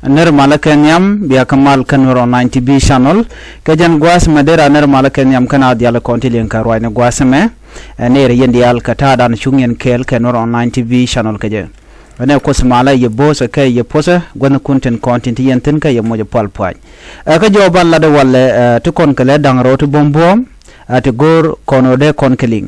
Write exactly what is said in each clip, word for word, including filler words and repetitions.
Nir malä kɛ nhiam bia kä mal kä Nuer Online T V channel. Kɛ jɛn gua̱a̱th mɛ dera nir malä kɛ nhiam kä na dial kɔn ti liŋ kä ruacni gua̱a̱th mɛ. Ɛ nir yɛn dial kä ta̱a̱ dan cuŋ yɛn kɛɛl kɛ Nuer Online T V channel kɛ jɛ. Ɛ nɛ kuoth malä yɛ bo̱o̱th kɛ yɛ puɔth gua̱n kun tin kɔn tin ti yɛn thin kä yɛ moc pual puac. Ɛ kä jɔw ban lat walɛ ɛ ti kɔn kɛ lɛ da̱ŋ rɛw ti buɔ̱m buɔ̱m. Ɛ ti go̱o̱r kɔn ɔ dee kɔn kɛ liŋ.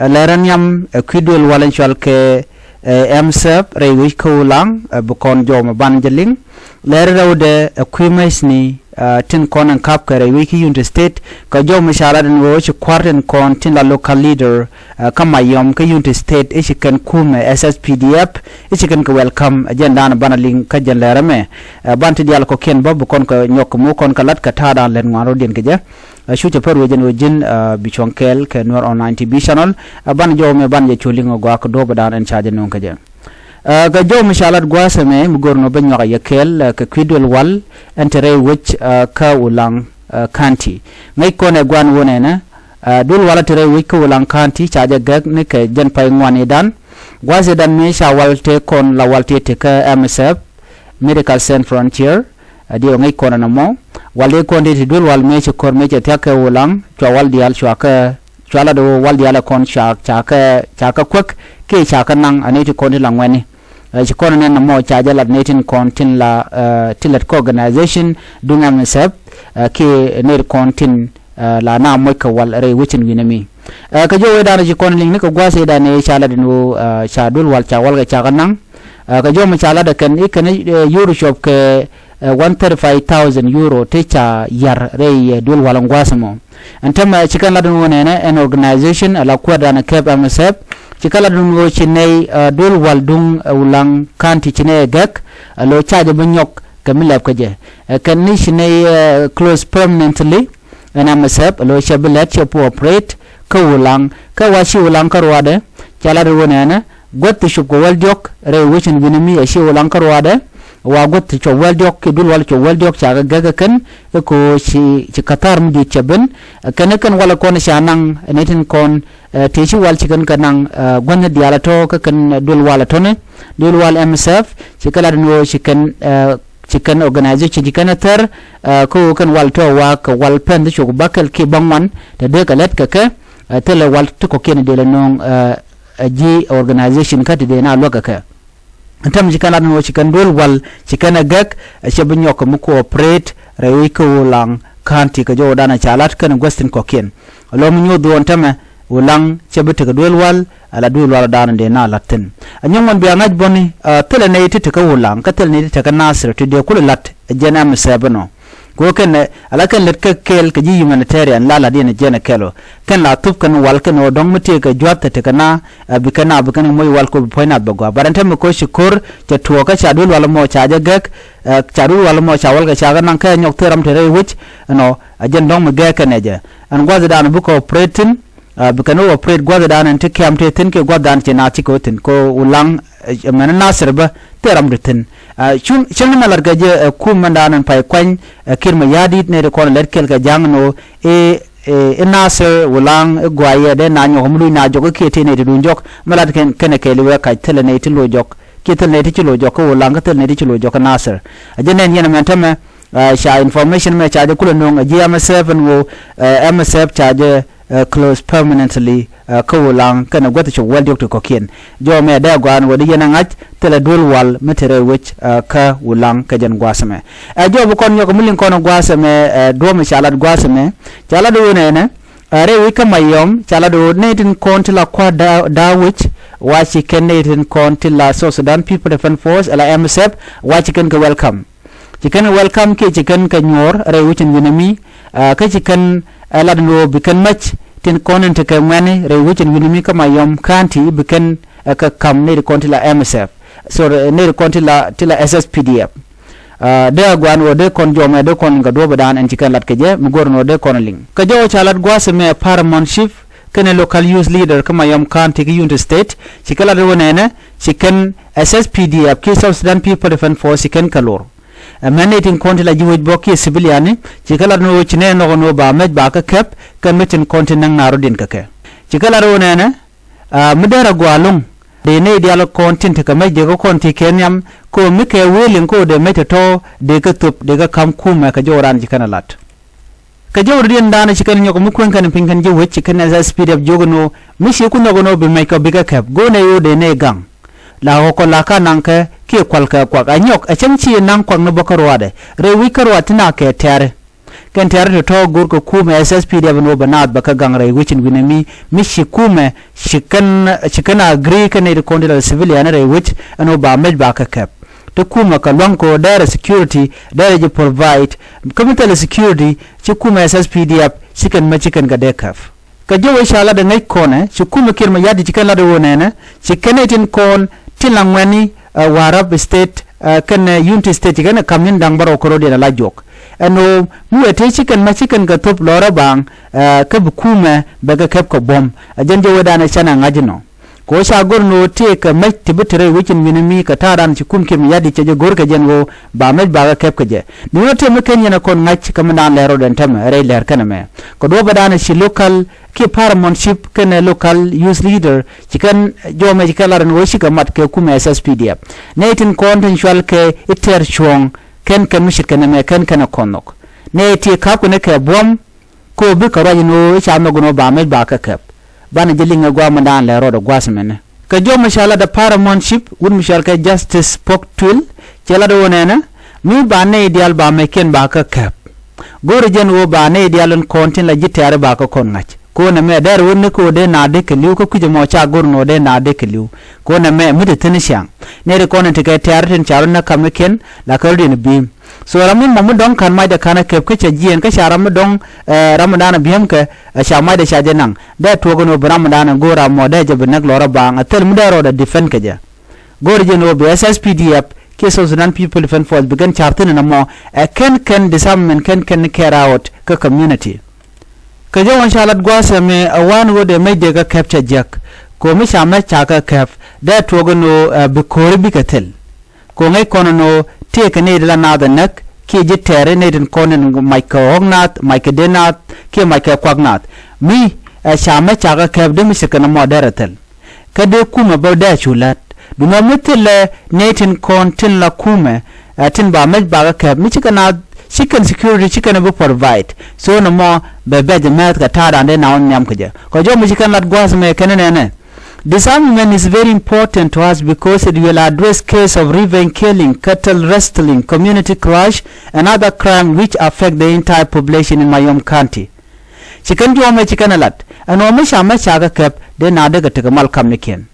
Ɛ lɛr ɛ nhiam ɛ kui̱ duël wal in cual kɛ ɛ M S F rɛy wec kä Ulaŋ ɛ bi kɔn jɔw mɛ ban jɛ liŋ. Lɛr rɛwdɛ ɛ kui̱ mɛcni ɛ tin kɔn in kap kɛ rɛy wec kä Unity State kɛ jɔw mɛ ca lat in ɣöö ci kua̱r tin kɔn tin la local leader ɛ kä Mayom kä Unity State i̱ ci kɛn kumɛ S S P D F i̱ ci kɛn kɛ welcome ɛ jɛn dan ban a liŋ kä jɛn lɛr ɛmɛ. Ɛ ban ti dial kɔkiɛn bä bi kɔn kɛ nyɔk kɛ mu kɔn kɛ lat kɛ ta̱a̱ dan lɛt ŋuan rɔ̱diɛn kɛ jɛ. Ɛ cu cɛ pär wecɛn wec ji̱n ɛ bi cuɔ̱ŋ kɛɛl kɛ Nuer Online T V channel. Ɛ ban jɔw mɛ ban jɛ cu liŋ ɛ gɔaa kɛ duɔ̱ɔ̱p ɛ dan ɛn ca jɛ nööŋ kɛ jɛ. Ɛ kɛ jɔw mi ca lat gua̱a̱th ɛmɛ mi go̱r nɔ bä nyuak ɛ yɛ kɛɛl ɛ kɛ kui̱ duël wal ɛn te rɛy wec ɛ kä Ulaŋ ɛ County. Ŋäc kɔn ɛ gua̱a̱n wun ɛnɛ ɛ duël wal ɛ te rɛy wec kä Ulaŋ County ca jɛ gɛk ni kɛ jɛn pay ŋuan i̱ dan. Gua̱a̱th i̱ dan mi ca wal te kɔn la wal te te kä M S F Medical Sans Frontier. Ɛ diɛ ŋäc kɔn ɛn ɛmɔ wal dee kɔn dee ti duël wal mëë ci ko̱r mëë cɛ thia̱k kɛ Ulaŋ cua wal diaal cua kɛ cua lat ɣöö wal diaal ɛ kɔn cua ca kɛ ca kɛ kuäk kiɛ ca kɛ naŋ ɛ nɛy ti kɔn ti la ŋuɛ̈ni. Ɛ ci kɔn ɛn ɛmɔ ca jɛ lat nɛy tin kɔn tin la ɛ ti lät kä organization duŋ M S F ɛ kiɛ nɛy ti kɔn tin ɛ la na moc kɛ wal rɛy wecin wi̱nɛ mi. Ɛ kɛ jɔw wecdan ci kɔn liŋ ni kɛ gua̱a̱th i̱ dan i̱ ca lat in ɣöö ɛ ca duël wal ca wal kɛ ca kɛ naŋ. Ɛ kɛ jɔw mi ca lat ɛ kɛn i̱ kɛn ɛ euro cuɔp kɛ ɛ one thirty five thousand euro ti ca yar rɛy ɛ duël wal in gua̱a̱th ɛmɔ. Ɛn tämɛ ci kɛn lat in ɣöö nɛnɛ ɛn organization ɛ la kuäärdan ɛ kɛp M S F ci kɛn lat in ɣöö ci nɛy ɛ duël wal duŋ ɛ Ulaŋ County ci nɛy ɛ gɛk ɛ lo̱ ca jɛ bi nyɔk kɛ mi lɛp kɛ jɛ. Ɛ kɛn ni ci nɛy ɛ close permanently ɛn M S F ɛ lo̱ cɛ bi lɛt cɛ pu operate kä Ulaŋ kä wa ci Ulaŋ kä ruaadɛ. Ca lat in ɣöö nɛnɛ guäth ti cop kɛ wäl diɔ̱k rɛy wecin wi̱nɛ mi ɛ ci Ulaŋ kä ruaadɛ. Wa guäth ti cop wäl diɔ̱k kiɛ duël wal cop wäl diɔ̱k ca kɛ gɛk ɛ kɛn i̱ ko̱ ci ci ka̱tha̱r mi di̱i̱t cɛ ben. Ɛ kɛn i̱ kɛn wal ɛ kɔn ca naŋ ɛ nɛy tin kɔn ɛ tëë ci wal ci kɛn kɛ naŋ ɛ guäthni diaal ɛ tɔ̱ kä kɛn duël wal ɛ tɔ̱ni. Duël wal M S F ci kɛ lat in ɣöö ci kɛn ɛ ci kɛn organization ci kɛn ɛ thär ɛ kä ɣöö kɛn wal tɔ̱ wa kɛ wal pɛn ti cok bäkɛl kiɛ bäŋuan te dee kɛ lät kɛ kɛ. Ɛ thilɛ wal ti kɔ̱kiɛn dee lɛ nööŋ ɛ ɛ ji̱ organization kä ti dee na luäk kɛ kɛ. Ɛn tämɛ ci kɛn lat ni ɣöö ci kɛn duël wal ci kɛn ɛ gɛk ɛ cɛ bi nyɔk kɛ mi cooperate rɛy wec kä Ulaŋ County kɛ jɔwdan ɛ ca lat kɛn guäth thi̱n kɔ̱kiɛn. Ɛ lo̱ mi nyoth ɣöö ɛn tämɛ Ulaŋ cɛ bi tekɛ duël wal ɛ la duël wal dan dee na lat thi̱n. Ɛ nyɔk ŋuɔ̱n bia ŋa̱c bɔni ɛ thilɛ nɛy ti tekɛ Ulaŋ kä thilɛ nɛy ti tekɛ Nasir ti dee kulɛ lat ɛ jɛn M S F ɛnɔ. Kɛ ɣöö kɛn ɛ ala kɛn lät kä kɛɛl kɛ ji̱ humanitarian la la̱t yɛn ɛ jɛn ɛ kɛl ɔ. Kɛn la thup kɛn wal kɛn ɣöö dɔ̱ŋ mi tëëkɛ jua̱th ɛ tekɛ na ɛ bikɛ na bikɛn moc wal kɛ ɣöö bi puɔ̱ny nath bɛ gɔaa. But ɛn täämɛ kɛ ɣöö ci ko̱r cɛ tuɔɔk kä ca duël wal ɛmɔ ca jɛ gɛk ɛ ca duël wal ɛmɔ ca wal kɛ ca kɛ naŋ kɛ nyɔk thil ram te rɛy wec ɛnɔ. Ɛ jɛn dɔ̱ŋ mi gɛɛk kɛn ɛ jɛ ɛn gua̱thdan bikɛ operate thi̱n. Ɛ bikɛn wä operate gua̱thdan ɛn ti kɛ̈m tëë thi̱n kiɛ gua̱thdan ci naath cikɛ wä thi̱n kɛ Ulaŋ. Ɛ mɛn Nasir bä thil ram ti thi̱n. Ɛ cuŋ cäŋ ni mɛ lat kɛ jɛ ɛ kum mɛndan ɛn pay kuany ɛ Kiir Mayardit nɛy ti kɔn ɛ lät kɛl kɛ ja̱ŋ ɛn ɣöö i̱ i̱ Nasir Ulaŋ i̱ gɔaaɛ dee na nyɔk mi luc na jɔk i̱ kiɛ tëë nɛy ti duun jɔk mɛ lat kɛn kɛn ɛ kɛɛli wee kac thilɛ nɛy ti loc jɔk kiɛ thilɛ nɛy ti ci loc jɔk kä Ulaŋ kä thilɛ nɛy ti ci loc jɔk kä Nasir. Ɛ jɛ nɛn yɛn ɛmɛn tämɛ. Ɛ ca information mɛ ca jɛ kulɛ nööŋ ɛ ji̱ M S F ɛn ɣöö ɛ M S F ca jɛ ɛ close permanently ɛ kä Ulaŋ kɛnɛ guäth cop wäl diɔ̱k ti kɔ̱kiɛn. Jɔw mɛ dee gɔaa ɛn ɣöö dee yɛn ɛ ŋa̱c thilɛ duël wal mi te rɛy wec ɛ kä Ulaŋ kɛ jɛn gua̱a̱th ɛmɛ. Ɛ jɔw bi kɔn nyɔk mi liŋ kɔn ɛ gua̱a̱th ɛmɛ ɛ duɔ̱ɔ̱p mi ca lat gua̱a̱th ɛmɛ ca lat ɣöö nɛnɛ ɛ rɛy wec kä Mayom ca lat ɣöö nɛy tin kɔn ti la kua̱r da̱a̱ wec wa ci kɛn nɛy tin kɔn ti la South Sudan People Defense Force ɛ la M S F wa ci kɛn kɛ welcome. Ci kɛn welcome kiɛ ci kɛn kɛ nyuɔ̱ɔ̱r rɛy wecin wi̱nɛ mi kä ci kɛn ɛ lat ni ɣöö bi kɛn mäc tin kɔn in tekɛ ŋuɛ̈ni rɛy wecin wi̱nɛ mi kä Mayom County bi kɛn ɛ kɛ ka̱m nɛy ti kɔn ti la M S F. Sorry, nɛy ti kɔn ti la ti la S S P D F. Dee a gua̱a̱n ɣöö dee kɔn jɔmɛ dee kɔn liŋ kɛ duɔ̱ɔ̱pdan ɛn ci kɛn lat kɛ jɛ mi go̱r ni ɣöö dee kɔn liŋ kɛ jɔw ca lat gua̱a̱th ɛmɛ paramount chief kɛnɛ local youth leader kä Mayom County kä Unity State. Ci kɛ lat ɣöö nɛnɛ ci kɛn S S P D F kiɛ South Sudan People Defense Force ci kɛn kɛ lor. Ɛ mɛn nɛy tin kɔn ti la ji̱ wec bɔk kiɛ civilian ni ci kɛ lat ni ɣöö ci nɛy nhɔk ni ɣöö ba mɛc ba kä kɛp kɛn mi tin kɔn ti näk na rɔ̱diɛn kɛ kɛ. Ci kɛ lat ɣöö nɛnɛ mi dee rɛ gɔaa lo̱ŋ dee nɛy diaal kɔn tin te kɛ mec dee kɛ kɔn ti kɛ nhiam kɛ ɣöö mi kɛ wee liŋ kɛ ɣöö dee mec tɔ̱tɔ̱ dee kɛ thöp dee kɛ ka̱m kumɛ kɛ jɔw raan ci kɛn ɛ lat. Kɛ jɔw raan ci kɛn nyɔk mi kueŋ kɛn piny kɛn ji̱ wec ci kɛn S S P D F jiök ɛn ɣöö mi ci ku nhɔk ɛn ɣöö bi mec kɔ bikɛ kɛp go̱o̱r nɛy ɣöö dee nɛy gaŋ. La kɔ kɔn la ka naŋ kɛ kiɛ kual kɛ kuak a nyɔk a cäŋ ci naŋ kuak ni bä kä ruaadɛ rɛy wi̱c kä ruaad ti na kɛ tɛ̈ri. Kɛn tɛ̈ri tɔ̱tɔ̱ go̱o̱r kɛ kumɛ S S P D F ɛn ɣöö bɛ naath bɛ kä gaŋ rɛy wi̱c in wi̱nɛ mi mi ci kumɛ ci kɛn ci kɛn agree kɛn nɛy ti kɔn ti la civilian rɛy wi̱c ɛn ɣöö ba mec ba kɛ kɛp. Ti kumɛ kɛ lua̱ŋ kɛ ɣöö dɛrɛ security dɛrɛ ji̱ provide kä mi thilɛ security ci kumɛ S S P D F ci kɛn mec ci kɛn kɛ dee kɛp. Kɛ jɔw ëë ca lat ɛ ŋäc kɔnɛ ci kumɛ Kiir Mayardit ci kɛn lat ɛ ɣöö nɛnɛ ci kɛn ɛ tin kɔn tin la ŋuɛ̈tni ɛ Warrap State ɛ kɛnɛ Unity State ci kɛn ɛ ka̱m ni̱n da̱ŋ bärɔw kärɔ̱diɛn ala juɔk. Ɛn ɣöö mi wëë tëë ci kɛn ma ci kɛn kɛ thöp lɔrä baaŋ ɛ kä bi kumɛ bɛ kɛ kɛp kɛ buɔ̱m ɛ jɛn jɔw ëëdan ɛ canɛ ŋa̱c inɔ. Kɛ ɣöö ca go̱r ni ɣöö tëëkɛ mec ti bi te rɛy wec in wi̱ni mi kɛ ta̱a̱dan ci kum Kiir Mayardit cɛ jɛ go̱r kɛ jɛn ɣöö ba mec bakɛ kɛp kɛ jɛ. Ni ɣöö tëë mi ken yɛn ɛ kɔn ŋa̱c kä mi daan lɛr rɔɔdɛn tämɛ rɛy lɛr kɛnɛ mɛ. Kɛ duɔ̱ɔ̱p ɛ daan ci local kiɛ paramountship kɛnɛ local youth leader ci kɛn jɔmɛ ci kɛn lar ni ɣöö cikɛ mat kɛ kumɛ S S P D F. Nɛy tin kɔn tin cual kɛ i̱ tɛr cuɔ̱ɔ̱ŋ kɛn kɛn mi ce̱tkɛ nɛmɛ kɛn kɛn ɛ kɔn nhɔk. Nɛy ti ka̱pkɛ ni kɛ buɔ̱m kɛ ɣöö bikɛ ruac ɛn ɣöö i̱ ca nhɔk ɛn ɣöö ba mec ba kɛ kɛp. Banɛ jɛ liŋ ɛ gua̱a̱th mi daan lɛr rɔɔdɛ gua̱a̱th ɛmɛnɛ. Kɛ jɔw mi ca lat ɛ paramountship wut mi cɔal kɛ Justice Puɔk Tuil cɛ lat ɛ ɣöö nɛnɛ mi ba nɛy diaal ba meckiɛn ba kä kɛp. Go̱o̱rɛ jɛn ɣöö ba nɛy diaal in kɔn tin la ji̱ tɛ̈ri ba kä kɔn ŋa̱c. Kɛ ɣöö nɛmɛ dɛr ɣöö ni kɛ ɣöö dee naath dee kɛ li̱w kä kui̱c ɛmɔ ca go̱r ni ɣöö dee naath dee kɛ li̱w. Kɛ ɣöö nɛmɛ mi te thi̱n ciaŋ nɛy ti kɔn in te kɛ tɛ̈ri tin ca rɔ näk ka̱m ni kiɛn la kɛ rɔ̱diɛn bi̱i̱m. So ram mi mɔ mi dɔ̱ŋ ka̱n macdɛ ka̱n ɛ kɛp kä cɛ jiɛɛn kä ca ram mi dɔ̱ŋ ɛ ram mi daan ɛ bi̱eemkɛ ɛ ca macdɛ ca jɛ naŋ dee tuɔɔk ɛn ɣöö bi ram mi daan ɛ go̱o̱r ram mɔ dee jɛ bi näk lɔrä baaŋ ɛ thil mi dee rɔɔdɛ defend kɛ jɛ. Go̱o̱r jɛn ɣöö bi S S P D F kiɛ South Sudan People Defense Force bi kɛn ca̱r thi̱n ɛn ɛmɔ ɛ kɛn kɛn disarmament kɛn kɛn ni carry out kä community. Kɛ jɔw ɛn ca lat gua̱a̱th ɛmɛ ɛ wa̱a̱n ɣöö dee mec dee kɛ kɛp cɛ jiäk. Kɛ ɣöö mi ca mec ca kɛ kɛp dee tuɔɔk ɛn ɣöö ɛ bi ko̱ri bikɛ thil. Kɛ ɣöö ŋäc kɔn ɛn ɣöö tëëkɛ nɛy ti la naath ɛ näk kiɛ ji̱ tɛ̈ri nɛy tin kɔn in mac kɛ ɣɔ̱k naath mac kɛ dee naath kiɛ mac kɛ kuak naath. Mi ɛ ca mec ca kɛ kɛp dee mi ce̱tkɛ nɔmɔ dee rɛ thil. Kä dee kumɛ bä dee cu la̱t duundɛ mi thilɛ nɛy tin kɔn tin la kumɛ ɛ tin ba mec bakɛ kɛp mi ci kɛn a ci kɛn security ci kɛn a bi provide. So nɔmɔ bɛ bɛc mɛth kɛ ta̱a̱dan dee na wä nhiam kɛ jɛ kɛ jɔw mi ci kɛn lat gua̱a̱th mɛ kɛn nɛnɛ. Disarmament is very important to us because it will address case of revenge killing, cattle rustling, community clash, and other crime which affect the entire population in Mayom County. Ci kɛn jɔw mɛ ci kɛn a lat ɛn ɣöö mi ca mɛ ca kɛ kɛp dee na dee kɛ tekɛ mal kamnikiɛn.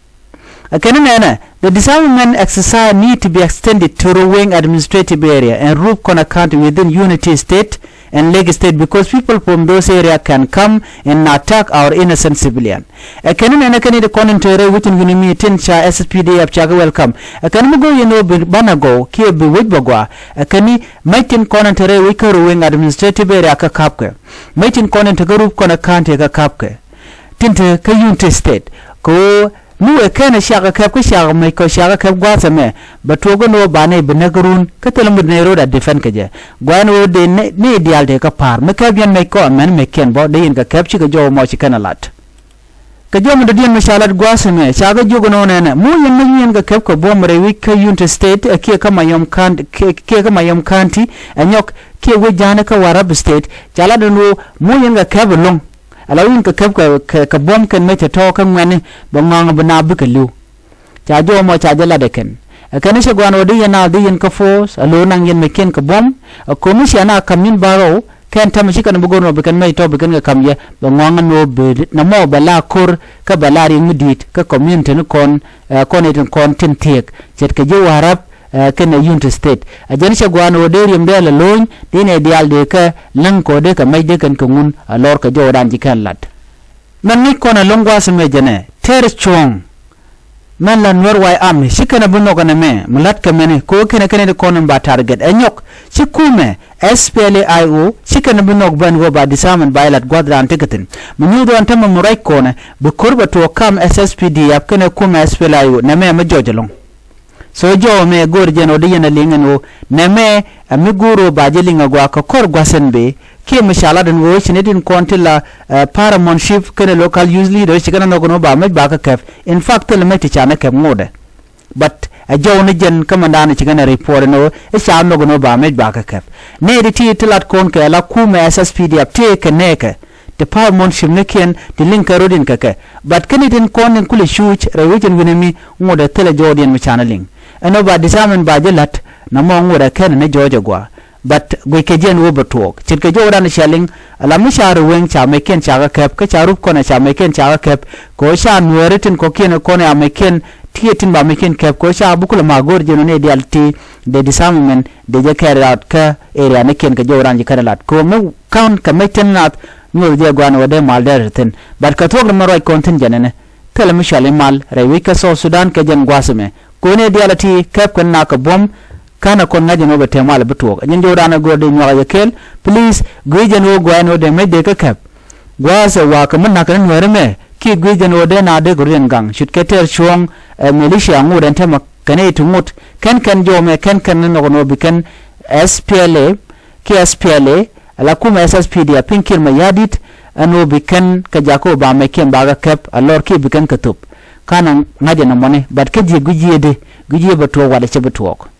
Ɛ kɛn nɛnɛ, the disarmament exercise need to be extended to Ruweng administrative area and Rubkona County within Unity State and Lake State because people from those areas can come and attack our innocent civilian. Ɛ kɛn nɛnɛ kɛn i̱ ti kɔn in te rɛy wecin wi̱ni mi tin ca S S P D F ca kɛ welcome. Ɛ kɛn mi go̱o̱r yɛn ɣöö bi banɛ gɔw kiɛ bi wec bɛ gɔaa. Ɛ kɛn i̱ mec tin kɔn in te rɛy wec kä Ruweng administrative area kä ka̱pkɛ. Mec tin kɔn in te kä Rubkona County kä ka̱pkɛ. Tin te kä Unity State kɛ ɣöö mi wëë kɛn ɛ ciakɛ kɛp kä ciakɛ mec kɔ ciakɛ kɛp gua̱a̱th ɛmɛ bɛ tuɔɔk ɛn ɣöö ba nɛy bi näk run kä thilɛ mi nɛy ro̱o̱dɛ defend kɛ jɛ. Gua̱a̱th ɛn ɣöö dee nɛy diaal dee kä pa̱a̱r mi kɛp yɛn mec kɔ ɛmɛn mec kiɛn bä dee yɛn kɛ kɛp cikɛ jɔw mɔ ci kɛn ɛ lat. Kɛ jɔw mi dɔ̱diɛn mi ca lat gua̱a̱th ɛmɛ ca kɛ jiök ɛn ɣöö nɛnɛ mi wä yɛn mec mi yɛn kɛ kɛp kɛ buɔ̱m rɛy wi̱c kä Unity State ɛ kiɛ kä Mayom County kiɛ kä Mayom County ɛ nyɔk kiɛ wec ja̱a̱ni kä Warrap State ca lat ɛn ɣöö mi wä yɛn kɛ kɛp ɛlɔ̱ŋ. Ala wä yɛn kɛ kɛp kɛ kɛ buɔ̱m kɛn mec tɔ̱tɔ̱ kä ŋuɛ̈tni bɛ ŋɔaŋ bi na bikɛ li̱w. Ca jɔw mɔ ca jɛ lat ɛ kɛn ɛ kɛn i̱ cɛ gua̱a̱n ɣöö di yɛn a di yɛn kä force a lo̱o̱r naŋ yɛn meckiɛn kɛ buɔ̱m. Ɛ ko̱mi cia na ka̱m ni̱n barɔw kɛn tɛmɛ ci kɛn bi go̱r mɔ bi kɛn mɛc tɔ̱ bi kɛn kɛ ka̱m yɛ bɛ ŋɔaŋ ɛn ɣöö bi nɔmɔ bɛ la ko̱r kä bɛ la riɛk mi di̱i̱t kä community ni kɔn ɛ kɔn i̱ tin kɔn tin thiek ce̱tkɛ ji̱ Warrap ɛ kɛnɛ Unity State. Ɛ jɛn cɛ gua̱a̱n ɣöö dee riɛm dee lɛ lo̱ny di nɛy diaal dee kɛ läŋ kɛ ɣöö dee kɛ mɛc dee kɛn kɛ ŋun ɛ lɔr kɛ jɔwdan ci kɛn lat. Mɛn ŋäc kɔn ɛlɔ̱ŋ gua̱a̱th ɛmɛ jɛnɛ tɛr cuɔ̱ɔ̱ŋ. Mɛn la Nuer White Army ci kɛn ɛ bi nhɔk ɛn ɛmɛ mi la̱t kɛ mɛni kɛ ɣöö kɛn ɛ kɛn ɛ ti kɔn in ba target ɛ nyɔk ci kumɛ S P L A I O ci kɛn ɛ bi nhɔk bɛn ɣöö ba disarmament ba ilat gua̱thdan ti kɛ thi̱n. Mi nyuuth ɣän tämɛ mi ruac kɔnɛ bi ko̱r bɛ tuɔɔk kam S S P D F kɛnɛ kumɛ S P L A I O nɛmɛ mi jɔc ɛlɔ̱ŋ. So jɔw ɛmɛ go̱o̱r jɛn ɣöö di yɛn ɛ liŋ ɛn ɣöö nɛmɛ ɛ mi go̱o̱r ɣöö ba jɛ liŋ ɛ gɔaa kɛ kɔr gua̱th ɛn bëë kiɛ mi ca lat ɛn ɣöö ci nɛy tin kɔn ti la, eh, paramountship kɛnɛ local youth leader ci kɛn ɛ nhɔk ɛn ɣöö ba mec ba kɛ kɛp. In fact, thilɛ mec ti ca nɛ kɛp ŋotdɛ. But ɛ jɔw ni jɛn kä mɛndan ci kɛn ɛ report ɛn ɣöö ɛ ca nhɔk ɛn ɣöö ba mec ba kɛ kɛp. Nɛy ti ti ti lat kɔn kɛ la kumɛ S S P D F tëëkɛ nɛɛkɛ ti paramountship nikiɛn ti liŋ kɛ rot in kɛ kɛ. But kä nɛy tin kɔn in kulɛ cuuc rɛy wec in wi̱nɛ mi ŋotdɛ thilɛ jɔwdiɛn mi canɛ liŋ. Ɛn ɣöö ba disarmament ba ji̱ la̱t nɔmɔ ŋotdɛ kɛn ni jɔɔc ɛ gɔaa. But guickɛ jɛ ɛn ɣöö bɛ tuɔɔk ce̱tkɛ jɔwdan cɛ liŋ. Ala mi ca rɛy wec ca meckiɛn ca kɛ kɛp kä ca rup kɔn ɛ ca meckiɛn ca kɛ kɛp. Kɛ ɣöö ca nuääri tin kɔ̱kiɛn kɔn ɛ ca meckiɛn tiɛɛt tin ba meckiɛn kɛp kɛ ɣöö ca bi kulɛ ma̱a̱k go̱o̱r jɛ ɛn ɣöö nɛy diaal ti dee disarmament dee jɛ carry out kä area nikiɛn kɛ jɔwdan ji̱ kɛn ɛ lat kɛ ɣöö mi ka̱n kɛ mec thi̱n nath nyuɔth jɛ gua̱a̱n ɣöö dee mal dee ri thi̱n. But kɛ thuɔ̱k ri mɛ ruac kɔn thi̱n jɛn ɛnɛ thilɛ mi cɔal i̱ mal rɛy wec kä South Sudan kɛ jɛn gua̱a̱th ɛmɛ. Kɛ ɣöö nɛy diaal ti kɛp kɛn nak kɛ buɔ̱m ka̱n ɛ kɔn ŋa̱c ɛn ɣöö bɛ te mal bi tuɔɔk. Ɛ jɛn jɔwdan ɛ go̱o̱r dee nyuak ɛ yɛ kɛɛl. Please guic jɛn ɣöö gua̱a̱ ɛn ɣöö dee mec dee kä kɛp. Gua̱a̱th ɛ wa̱a̱ kɛ mi na̱k kɛn nuääri mɛ kiɛ guic jɛn ɣöö dee na dee kɛ rut ɛn gaŋ. Cut kɛ tɛɛr cuɔ̱ɔ̱ŋ, eh, militia ŋot ɛn täämɛ kɛn nɛy ti ŋot. Kɛn kɛn jɔw mɛ kɛn kɛn ni nhɔk ɛn ɣöö bi kɛn S P L A kiɛ S P L A ala kumɛ S S P D F piny Kiir Mayardit ɛn ɣöö bi kɛn kɛ jakä ɣöö ba meckiɛn ba kɛ kɛp a lɔr kiɛ bi kɛn kɛ thop. Ka̱n ɛ ŋa̱c ɛn ɛmɔni, but kä ji̱ guic ji̱ ɛ dee guic ji̱ ɛ bɛ tuɔɔk watdɛ cɛ bi tuɔɔk.